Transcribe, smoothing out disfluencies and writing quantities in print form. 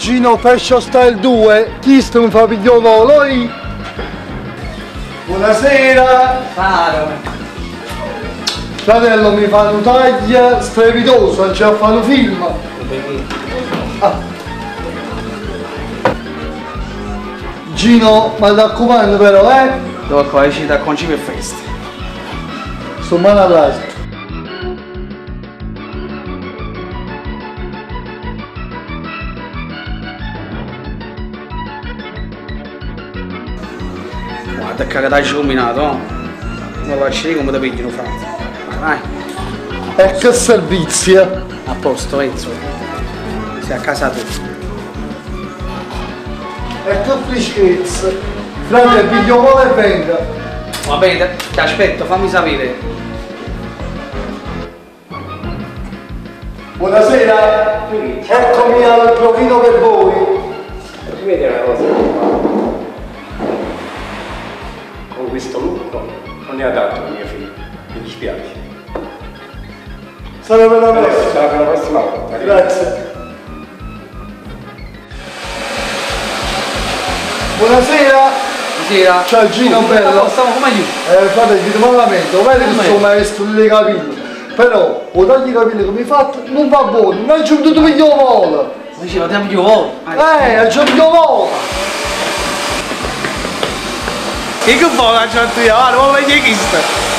Gino Fashion Style 2, chisto mi fa pigliare 'o volo, oi! Buonasera! Caro. Fratello mi fa un taglio strepitoso, oggi a fare un film. Ah. Gino, mi raccomando però, eh? Dopo ci da concime festa. Sto mano all'alto. Guarda che cagata combinato, no? Ma faccio io come ti pigliano, frate. Vai, E che servizio? A posto, Enzo. Sei a casa tua. E che freschezza! Frate, piglio volo e venga. Va bene, ti aspetto, fammi sapere. Buonasera, eccomi al provino per voi. Ti vedi una cosa qua. Con questo look non è adatto a mio figlio. Mi dispiace. Sarà per la prossima. Sarà per la prossima volta. Grazie. Buonasera. Buonasera. Ciao Gino, bello. Stiamo come gli? Frate, ti malamente, vedi che sono maestro dei capelli. Però, o tagli i capelli come hai fatto, non va buono, non c'è tutto piglio volo. Diceva, ti piglio volo. C'è piglio volo. Che vuoi che c'ho io? Non voglio chi sta.